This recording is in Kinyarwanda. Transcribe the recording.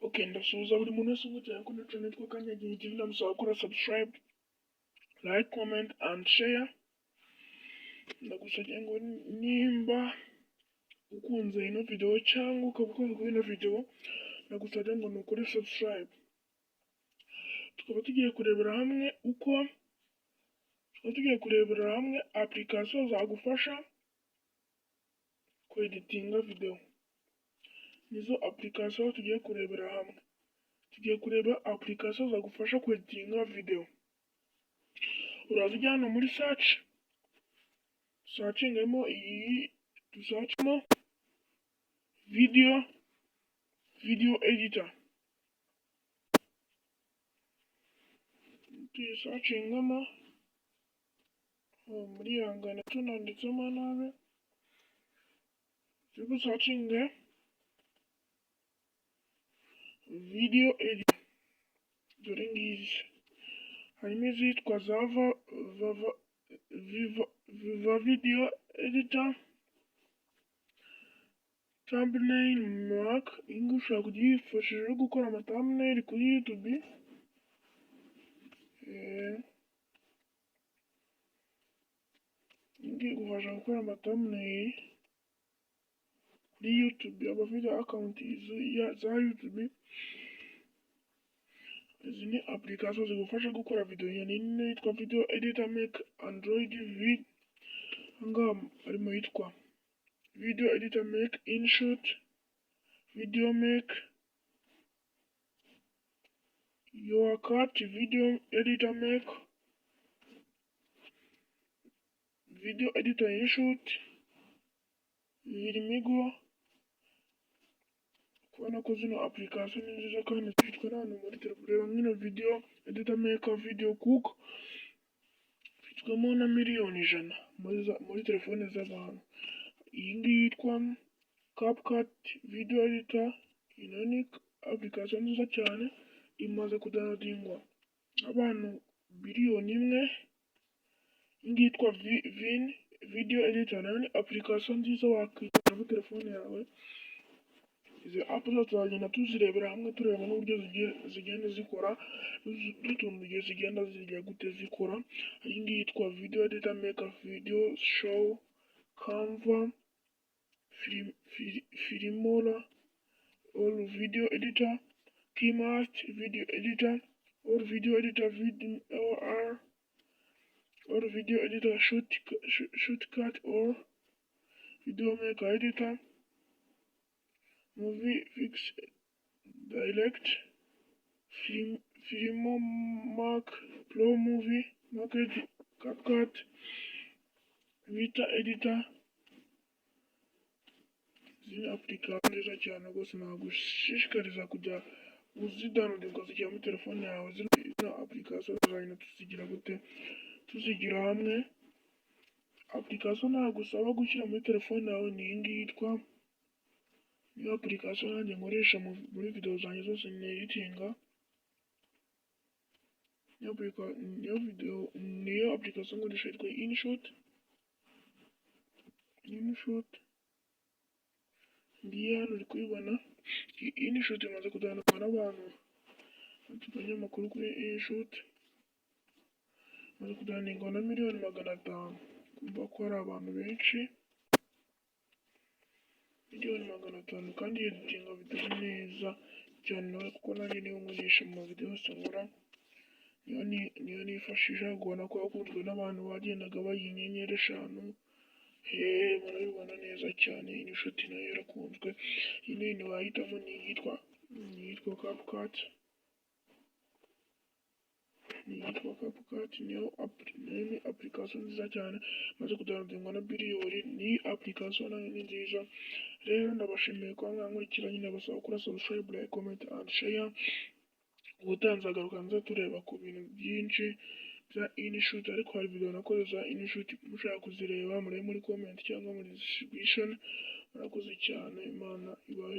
Okay, ndasuhuza buri muntu wese unkurikirana kuri channel yitwa Kanyagihe TV, ndamusaba gukora subscribe, like, comment and share. Ndagusabye ngo nimba ukunze ino video cyangwa ukaba ukunze kuri ino video, ndagusabye ngo nukore subscribe. Tukaba tugiye kurebera hamwe uko tukaba tugiye kurebera hamwe application zagufasha kweditinga video. Nizo application tugiye kurebera hamwe. Tugiye kureba application zagufasha kweditinga video. Uraza ujya hano muri search, searchingemo iyi, dusearchemo video editor. Tuyisearchingemo muri yangana tunanditsemo nabi, turi busearchinge video editor. Dore ngizi, harimo izitwa zava vava viva viva video editor, thumbnail mark. Iyi ngiyi ushobora kujya uyifashisha uri gukora ama thumbnail kuri YouTube. Iyi ngiyi igufasha gukora ama thumbnail kuri YouTube, abafite account za YouTube. Izi ni application zigufasha gukora video. Iyi nini yitwa video editor make Android vid, ahangaha harimo yitwa video editor make InShot, video make your cut, video editor make video editor InShot, Filmigo. Kubona ko zino application ni nziza kandi zifitwe n'abantu muri telefone. Reba nk'ino video editor maker video cook ifitwemo na miliyoni 100 muri telefone z'abantu. Iyi ngiyi yitwa CapCut video editor, iyi nayo ni application nziza cyane, imaze kudownloadingwa abantu biliyoni 1. Iyi ngiyi yitwa Vin video editor nayo ni application nziza wakwigira muri telefone yawe. Izi app zose tuzagenda tuzirebera hamwe, tureba n'uburyo zigenda zikora n'utuntu tugiye zigenda zijya gute zikora. Iyi ngiyi yitwa video editor maker video show, Canva, Filmora all video editor, Keymaster video editor, all video editor, video all video editor, shortcut or video maker editor, movie fix direct, film Filmomark pro movie market, CapCut vita editor. Izi ni application nziza cyane rwose, nagushishikariza kujya uzidownloadinga ukazishyira muri telefone yawe. Zino application tuzagenda tuzigira gute, tuzigira hamwe. Application nagusaba gushyira muri telefone yawe ni iyi ngiyi yitwa, niyo application nanjye nkoresha muri video zanjye zose neditinga. Niyo video, niyo application nkoresha yitwa InShot. InShot ngiyi hano uri kuyibona. Iyi InShot imaze kudownloadwa n'abantu, tumenye amakuru kuri InShot, imaze kudownloadingwa na miliyoni 500. Kumva ko hari abantu benshi, miliyoni 500, kandi yeditinga video neza cyane nawe, kuko nanjye niyo nkoresha mu mavideo yose nkora, niyo nifashisha. Ubona ko yakunzwe n'abantu bagendaga bayiha inyenyeri 5. Hehe, murabibona neza cyane, InShot nayo yarakunzwe. Iyi nini wahitamo ni iyitwa CapCut, ni iyitwa CapCut, niyo nayo ni application nziza cyane, imaze kudownloadingwa na biliyoni. Ni application nayo ni nziza. Rero ndabashimiye kuba mwankurikiranye, ndabasaba gukora subscribe, like, comment and share. Ubutaha nzagaruka nza tureba ku bintu byinshi bya InShot, ariko hari video nakoze za InShot, mushaka kuzireba murebe muri comment cyangwa muri description. Murakoze cyane, Imana ibahe.